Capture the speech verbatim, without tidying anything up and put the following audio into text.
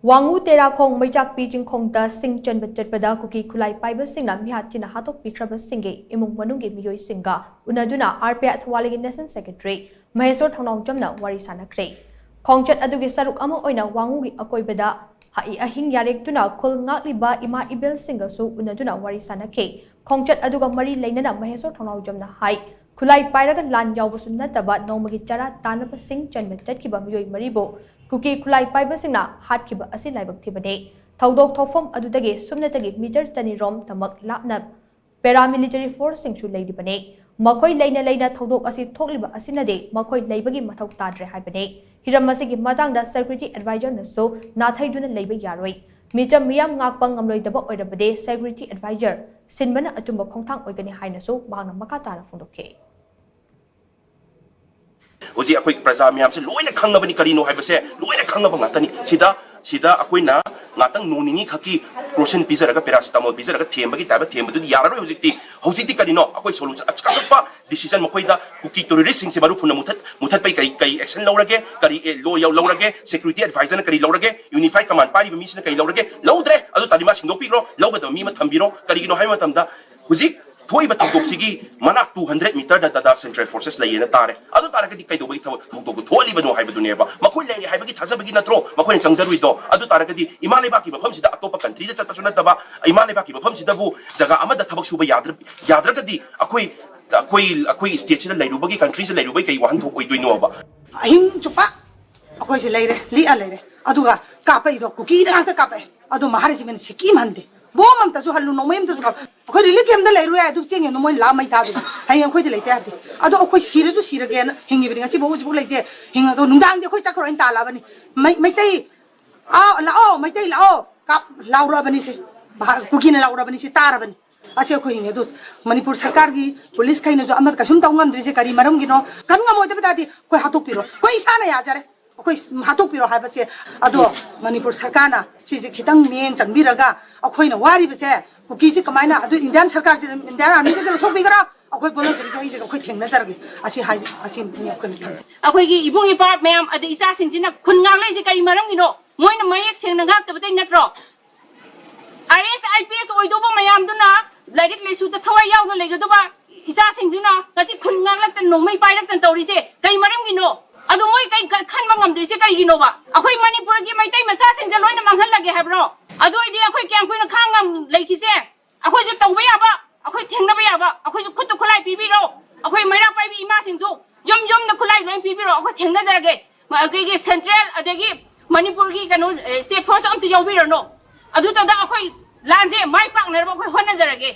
ꯋꯥꯉꯨ ꯇꯦꯔꯥꯈꯣꯡ ꯃꯩꯆꯥꯛꯄꯤ ꯆꯤꯡꯈꯣꯡꯗ ꯁꯤꯡ ꯆꯟꯕ ꯆꯠꯄꯗ ꯀꯨꯀꯤ ꯈꯨꯠꯂꯥꯏ ꯄꯥꯏꯕꯁꯤꯡꯅ ꯃꯤꯍꯥꯠ ꯊꯤꯅ ꯍꯥꯠꯇꯣꯛꯄꯤꯈ꯭ꯔꯕꯁꯤꯡꯒꯤ ꯏꯃꯨꯡ ꯃꯅꯨꯡꯒꯤ ꯃꯤꯑꯣꯏꯁꯤꯡꯒ ꯎꯅꯗꯨꯅ ꯑꯥꯔ ꯄꯤ ꯑꯥꯏ ꯊꯧꯕꯥꯜꯒꯤ ꯅꯦꯁꯅꯦꯜ ꯁꯦꯀ꯭ꯔꯦꯇꯔꯤ ꯃꯍꯦꯁꯣꯔ ꯊꯧꯅꯥꯎꯖꯝꯅ ꯋꯥꯔꯤ ꯁꯥꯟꯅꯈ꯭ꯔꯦ꯫ ꯈꯣꯡꯆꯠ ꯑꯗꯨꯒꯤ ꯁꯔꯨꯛ ꯑꯃ ꯑꯣꯏꯅ ꯋꯥꯉꯨꯒꯤ ꯑꯀꯣꯏꯕꯗ ꯑꯍꯤꯡ ꯌꯥꯔꯦꯛꯇꯨꯅ ꯈꯨꯜ ꯉꯥꯛꯂꯤꯕ ꯏꯃꯥ ꯏꯕꯦꯜꯁꯤꯡꯒꯁꯨ ꯎꯅꯗꯨꯅ ꯋꯥꯔꯤ ꯁꯥꯟꯅꯈꯤ꯫ ꯈꯣꯡꯆꯠ ꯑꯗꯨꯒ ꯃꯔꯤ ꯂꯩꯅꯅ ꯃꯍꯦꯁꯣꯔ ꯊꯧꯅꯥꯎꯖꯝꯅ ꯍꯥꯏ, ꯈꯨꯠꯂꯥꯏ ꯄꯥꯏꯔꯒ ꯂꯥꯟ ꯌꯥꯎꯕꯁꯨ ꯅꯠꯇꯕ ꯅꯣꯡꯃꯒꯤ ꯆꯔꯥ ꯇꯥꯟꯅꯕꯁꯤꯡ ꯆꯟꯕ ꯆꯠꯈꯤꯕ ꯃꯤꯑꯣꯏ ꯃꯔꯤꯕꯨ ꯀꯨꯀꯤ ꯈꯨꯠꯂꯥꯏ ꯄꯥꯏꯕꯁꯤꯡꯅ ꯍꯥꯠꯈꯤꯕ ꯑꯁꯤ ꯂꯥꯏꯕꯛ ꯊꯤꯕꯅꯤ꯫ ꯊꯧꯗꯣꯛ ꯊꯣꯛꯐꯝ ꯑꯗꯨꯗꯒꯤ ꯁꯨꯞꯅꯇꯒꯤ ꯃꯤꯇꯔ ꯆꯅꯤꯔꯣꯝ ꯊꯃꯛ ꯂꯥꯞꯅ ꯄꯦꯔꯥꯃꯤꯂꯤꯇꯔꯤ ꯐꯣꯔꯁꯁꯤꯡꯁꯨ ꯂꯩꯔꯤꯕꯅꯤ꯫ ꯃꯈꯣꯏ ꯂꯩꯅ ꯂꯩꯅ ꯊꯧꯗꯣꯛ ꯑꯁꯤ ꯊꯣꯛꯂꯤꯕ ꯑꯁꯤꯅꯗꯤ ꯃꯈꯣꯏ ꯂꯩꯕꯒꯤ ꯃꯊꯧ ꯇꯥꯗ꯭ꯔꯦ ꯍꯥꯏꯕꯅꯤ꯫ ꯍꯤꯔꯝ ꯑꯁꯤꯒꯤ ꯃꯇꯥꯡꯗ ꯁꯦꯀ꯭ꯌꯨꯔꯤꯇꯤ ꯑꯦꯗꯚꯥꯏꯖꯔꯅꯁꯨ ꯅꯥꯊꯩꯗꯨꯅ ꯂꯩꯕ ꯌꯥꯔꯣꯏ꯫ ꯃꯤꯆꯝ ꯃꯤꯌꯥꯝ ꯉꯥꯛꯄ ꯉꯝꯂꯣꯏꯗꯕ ꯑꯣꯏꯔꯕꯗꯤ ꯁꯦꯀ꯭ꯌꯨꯔꯤꯇꯤ ꯑꯦꯗꯚꯥꯏꯖꯔ ꯁꯤꯟꯕꯅ ꯑꯆꯨꯝꯕ ꯈꯣꯡꯊꯥꯡ ꯑꯣꯏꯒꯅꯤ ꯍꯥꯏꯅꯁꯨ ꯃꯍꯥꯛꯅ ꯃꯈꯥ ꯇꯥꯅ ꯐꯣꯡꯗꯣꯛꯈꯤ꯫ ꯍꯧꯖꯤꯛ ꯑꯩꯈꯣꯏ ꯄ꯭ꯔꯖꯥ ꯃꯌꯥꯝꯁꯦ ꯂꯣꯏꯅ ꯈꯪꯉꯕꯅꯤ, ꯀꯔꯤꯅꯣ ꯍꯥꯏꯕꯁꯦ ꯂꯣꯏꯅ ꯈꯪꯉꯕ ꯉꯥꯛꯇꯅꯤ꯫ ꯁꯤꯗ ꯁꯤꯗ ꯑꯩꯈꯣꯏꯅ ꯉꯥꯛꯇꯪ ꯅꯣꯡ ꯅꯤꯅꯤ ꯈꯛꯀꯤ ꯀ꯭ꯔꯣꯁꯤꯟ ꯄꯤꯖꯔꯒ, ꯄꯦꯔꯥꯁꯤꯇꯥꯃꯣꯜ ꯄꯤꯖꯔꯒ ꯊꯦꯝꯕꯒꯤ ꯇꯥꯏꯞꯇ ꯊꯦꯝꯕꯗꯨꯗꯤ ꯌꯥꯔꯔꯣꯏ꯫ ꯍꯧꯖꯤꯛꯇꯤ ꯍꯧꯖꯤꯛꯇꯤ ꯀꯔꯤꯅꯣ? ꯑꯩꯈꯣꯏ ꯁꯣꯂꯨꯁꯟ ꯑꯆꯧꯕ ꯗꯤꯁꯤꯖꯟ ꯃꯈꯣꯏꯗ ꯀꯨꯀꯤ ꯇꯦꯔꯣꯔꯤꯁꯁꯤꯡꯁꯦ ꯃꯔꯨ ꯐꯨꯟꯅ ꯃꯨꯊꯠ ꯃꯨꯊꯠꯄꯩ ꯀꯔꯤ ꯀꯔꯤ ꯑꯦꯛꯁꯟ ꯂꯧꯔꯒꯦ, ꯀꯔꯤ ꯂꯣ ꯂꯧꯔꯒꯦ, ꯁꯦꯀ꯭ꯌꯨꯔꯤꯇꯤ ꯑꯦꯗꯚꯥꯏꯖꯔꯅ ꯀꯔꯤ ꯂꯧꯔꯒꯦ, ꯌꯨꯅꯤꯐꯥꯏ ꯀꯃꯥꯟ ꯄꯥꯏꯔꯤꯕ ꯃꯤꯁꯤꯅ ꯀꯔꯤ ꯂꯧꯔꯒꯦ? ꯂꯧꯗ꯭ꯔꯦ꯫ ꯑꯗꯨ ꯇꯥꯔꯗꯤ ꯃꯥ ꯁꯤꯟꯗꯣꯛꯄꯤꯈ꯭ꯔꯣ, ꯂꯧꯒꯗꯕ ꯃꯤ ꯑꯃ ꯊꯝꯕꯤꯔꯣ꯫ ꯀꯔꯤꯒꯤꯅꯣ ꯍꯥꯏꯕ ꯃꯇꯝꯗ ꯍꯧꯖꯤꯛ ꯊꯣꯛꯏꯕ ꯊꯧꯗꯣꯛꯁꯤꯒꯤ ꯃꯅꯥꯛ two hundred meterꯗ ꯗꯗꯥ ꯁꯦꯟꯇ꯭ꯔꯦꯜ ꯐꯣꯔꯁꯦꯁ ꯂꯩꯌꯦꯅ ꯇꯥꯔꯦ꯫ ꯑꯗꯨ ꯇꯥꯔꯒꯗꯤ ꯀꯩꯗꯧꯕꯒꯤ ꯊꯕꯛ ꯊꯧꯗꯣꯛꯇꯣ ꯊꯣꯛꯍꯜꯂꯤꯕꯅꯣ ꯍꯥꯏꯕꯗꯨꯅꯦꯕ꯫ ꯃꯈꯣꯏ ꯂꯩꯔꯤ ꯍꯥꯏꯕꯒꯤ ꯊꯥꯖꯕꯒꯤ ꯅꯠꯇ꯭ꯔꯣ ꯃꯈꯣꯏꯅ ꯆꯪꯖꯔꯨꯏꯗꯣ? ꯑꯗꯨ ꯇꯥꯔꯒꯗꯤ ꯏꯃꯥ ꯂꯩꯕꯥꯛꯀꯤ ꯃꯐꯝꯁꯤꯗ ꯑꯇꯣꯞꯄ ꯀꯟꯇ꯭ꯔꯤꯗ ꯆꯠꯄꯁꯨ ꯅꯠꯇꯕ, ꯏꯃꯥ ꯂꯩꯕꯥꯛꯀꯤ ꯃꯐꯝꯁꯤꯗꯕꯨ ꯖꯒꯥ ꯑꯃꯗ ꯊꯕꯛ ꯁꯨꯕ ꯌꯥꯗ꯭ꯔ- ꯌꯥꯗ꯭ꯔꯒꯗꯤ ꯑꯩꯈꯣꯏ ꯑꯩꯈꯣꯏ ꯑꯩꯈꯣꯏ ꯁ꯭ꯇꯦꯠꯁꯤꯗ ꯂꯩꯔꯨꯕꯒꯤ, ꯀꯟꯇ꯭ꯔꯤꯁꯤꯗ ꯂꯩꯔꯨꯕꯒꯤ ꯀꯩ ꯋꯥꯍꯟꯊꯣꯛ ꯑꯣꯏꯗꯣꯏꯅꯣꯕ? ꯑꯍꯤꯡ ꯆꯨꯞꯄ ꯑꯩꯈꯣꯏꯁꯦ ꯂꯩꯔꯦ, ꯂꯤꯛꯑ ꯂꯩꯔꯦ꯫ ꯑꯗꯨꯒ ꯀꯥꯞꯄꯛꯏꯗꯣ ꯀꯨꯀꯤꯅ ꯉꯥꯛꯇ ꯀꯥꯞꯄꯛꯑꯦ꯫ ꯑꯗꯣ ꯃꯍꯥꯔꯤꯁꯤ ꯃꯤꯅ ꯁꯤꯀꯤ ꯑꯃ ꯍꯟꯗꯦ, ꯕꯣꯝ ꯑꯝꯇꯁꯨ ꯍꯜꯂꯨ, ꯅꯣꯡꯃꯩ ꯑꯝꯇꯁꯨ ꯀꯥꯞ-, ꯑꯩꯈꯣꯏ ꯔꯤꯂꯤꯐ ꯀꯦꯝꯞꯇ ꯂꯩꯔꯨ ꯌꯥꯏ, ꯑꯗꯨ ꯆꯦꯡꯉꯦ ꯅꯣꯡꯃꯩꯅ ꯂꯥꯛꯑ ꯃꯩ ꯊꯥꯗꯣꯏꯅꯤ꯫ ꯍꯌꯦꯡ ꯑꯩꯈꯣꯏꯗ ꯂꯩꯇ ꯌꯥꯗꯦ꯫ ꯑꯗꯣ ꯑꯩꯈꯣꯏ ꯁꯤꯔꯁꯨ ꯁꯤꯔꯒꯦꯅ ꯍꯤꯡꯉꯤꯕꯅꯤ꯫ ꯉꯁꯤꯐꯥꯎ ꯍꯧꯖꯤꯛꯐꯥꯎ ꯂꯩꯖꯩ꯫ ꯍꯤꯡꯉꯗꯣ ꯅꯨꯡꯗꯥꯡꯗꯤ ꯑꯩꯈꯣꯏ ꯆꯠꯈ꯭ꯔꯣꯏꯅ ꯇꯥꯜꯂꯛꯑꯕꯅꯤ꯫ ꯃꯩ-, ꯃꯩꯇꯩ, "ꯑꯥ, ꯂꯥꯛꯑꯣ, ꯃꯩꯇꯩ ꯂꯥꯛꯑꯣ", ꯀꯥꯞ-, ꯂꯥꯎꯔꯛꯑꯕꯅꯤ ꯁꯦ꯫ ꯚꯥꯔꯠ, ꯀꯨꯀꯤꯅ ꯂꯥꯎꯔꯕꯅꯤ ꯁꯦ, ꯇꯥꯔꯕꯅꯤ꯫ ꯑꯁꯤ ꯑꯩꯈꯣꯏ ꯍꯤꯡꯉꯦ꯫ ꯑꯗꯨ ꯃꯅꯤꯄꯨꯔ ꯁꯔꯀꯥꯔꯒꯤ ꯄꯨꯂꯤꯁꯈꯩꯅꯁꯨ ꯑꯃ ꯀꯩꯁꯨꯝ ꯇꯧ ꯉꯝꯗ꯭ꯔꯤꯁꯦ ꯀꯔꯤ ꯃꯔꯝꯒꯤꯅꯣ? ꯀꯔꯤꯝ ꯉꯝꯃꯣꯏꯗꯕ ꯇꯥꯔꯗꯤ ꯑꯩꯈꯣꯏ ꯍꯥꯠꯇꯣꯛꯄꯤꯔꯣ, ꯑꯩꯈꯣꯏ ꯏꯁꯥꯅ ꯌꯥꯖꯔꯦ꯫ ꯑꯩꯈꯣꯏ ꯍꯥꯠꯇꯣꯛꯄꯤꯔꯣ ꯍꯥꯏꯕꯁꯦ꯫ ꯑꯗꯣ ꯃꯅꯤꯄꯨꯔ ꯁꯔꯀꯥꯔꯅ ꯁꯤꯁꯦ ꯈꯤꯇꯪ ꯃꯤꯠꯌꯦꯡ ꯆꯪꯕꯤꯔꯒ ꯑꯩꯈꯣꯏꯅ ꯋꯥꯔꯤꯕꯁꯦ ꯀꯨꯀꯤꯁꯤ ꯀꯃꯥꯏꯅ, ꯑꯗꯨ ꯏꯟꯗꯤꯌꯥꯟ ꯁꯔꯀꯥꯔꯁꯤ, ꯏꯟꯗꯤꯌꯥꯟ ꯑꯥꯔꯃꯤꯒꯁꯦ ꯂꯧꯊꯣꯛꯄꯤꯒ꯭ꯔꯥ, ꯑꯩꯈꯣꯏ ꯚꯣꯂꯨꯟꯇꯔꯤꯒꯩꯁꯦ ꯑꯩꯈꯣꯏ ꯊꯦꯡꯅꯖꯔꯒꯦ꯫ ꯑꯁꯤ ꯍꯥꯏ-, ꯑꯁꯤꯅꯤ ꯑꯩꯈꯣꯏꯅ ꯈꯟꯖꯩ꯫ ꯑꯩꯈꯣꯏꯒꯤ ꯏꯕꯨꯡ ꯏꯄ꯭ꯋꯥ ꯃꯌꯥꯝ, ꯑꯗꯩ ꯏꯆꯥꯁꯤꯡꯁꯤꯅ ꯈꯨꯟ ꯉꯥꯛꯂꯛꯏꯁꯦ ꯀꯔꯤ ꯃꯔꯝꯒꯤꯅꯣ? ꯃꯣꯏꯅ ꯃꯌꯦꯛ ꯁꯦꯡꯅ ꯉꯥꯛꯇꯕꯗꯩ ꯅꯠꯇ꯭ꯔꯣ? ꯑꯥꯏ ꯑꯦꯁ, ꯑꯥꯏ ꯄꯤ ꯑꯦꯁ ꯑꯣꯏꯗꯧꯕ ꯃꯌꯥꯝꯗꯨꯅ ꯂꯥꯏꯔꯤꯛ ꯂꯥꯏꯁꯨꯗ ꯊꯋꯥꯏ ꯌꯥꯎꯅ ꯂꯩꯒꯗꯕ ꯏꯆꯥꯁꯤꯡꯁꯤꯅ ꯉꯁꯤ ꯈꯨꯟ ꯉꯥꯛꯂꯛꯇꯅ, ꯅꯣꯡꯃꯩ ꯄꯥꯏꯔꯛꯇꯅ ꯇꯧꯔꯤꯁꯦ ꯀꯩ ꯃꯔꯝꯒꯤꯅꯣ? ꯑꯗꯨ ꯃꯣꯏ ꯀꯩ ꯈ-, ꯈꯟꯕ ꯉꯝꯗ꯭ꯔꯤꯁꯦ ꯀꯔꯤꯒꯤꯅꯣꯕ? ꯑꯩꯈꯣꯏ ꯃꯅꯤꯄꯨꯔꯒꯤ ꯃꯩꯇꯩ ꯃꯆꯥꯁꯤꯡꯁꯦ ꯂꯣꯏꯅ ꯃꯥꯡꯍꯜꯂꯒꯦ ꯍꯥꯏꯕ꯭ꯔꯣ? ꯑꯗꯨ ꯑꯣꯏꯗꯤ ꯑꯩꯈꯣꯏ ꯀꯌꯥꯝ ꯀꯨꯏꯅ ꯈꯥꯡ ꯉꯝ ꯂꯩꯈꯤꯁꯦ? ꯑꯩꯈꯣꯏꯁꯨ ꯇꯧꯕ ꯌꯥꯕ, ꯑꯩꯈꯣꯏ ꯊꯦꯡꯅꯕ ꯌꯥꯕ, ꯑꯩꯈꯣꯏꯁꯨ ꯈꯨꯠꯇ ꯈꯨꯠꯂꯥꯏ ꯄꯤꯕꯤꯔꯣ꯫ ꯑꯩꯈꯣꯏ ꯃꯩꯔꯥ ꯄꯥꯏꯕꯤ ꯏꯃꯥꯁꯤꯡꯁꯨ ꯌꯨꯝ ꯌꯨꯝꯗ ꯈꯨꯠꯂꯥꯏ ꯂꯣꯏ ꯄꯤꯕꯤꯔꯣ, ꯑꯩꯈꯣꯏ ꯊꯦꯡꯅꯖꯔꯒꯦ꯫ ꯃ-, ꯑꯩꯈꯣꯏꯒꯤ ꯁꯦꯟꯇ꯭ꯔꯦꯜ ꯑꯗꯒꯤ ꯃꯅꯤꯄꯨꯔꯒꯤ ꯀꯩꯅꯣ, ꯑꯦ, ꯁ꯭ꯇꯦꯠ ꯐꯣꯔꯁ ꯑꯝꯇ ꯌꯥꯎꯕꯤꯔꯅꯣ꯫ ꯑꯗꯨꯇꯗ ꯑꯩꯈꯣꯏ ꯂꯥꯟꯁꯦ ꯃꯥꯏ ꯄꯥꯛꯅꯅꯕ ꯑꯩꯈꯣꯏ ꯍꯣꯠꯅꯖꯔꯒꯦ꯫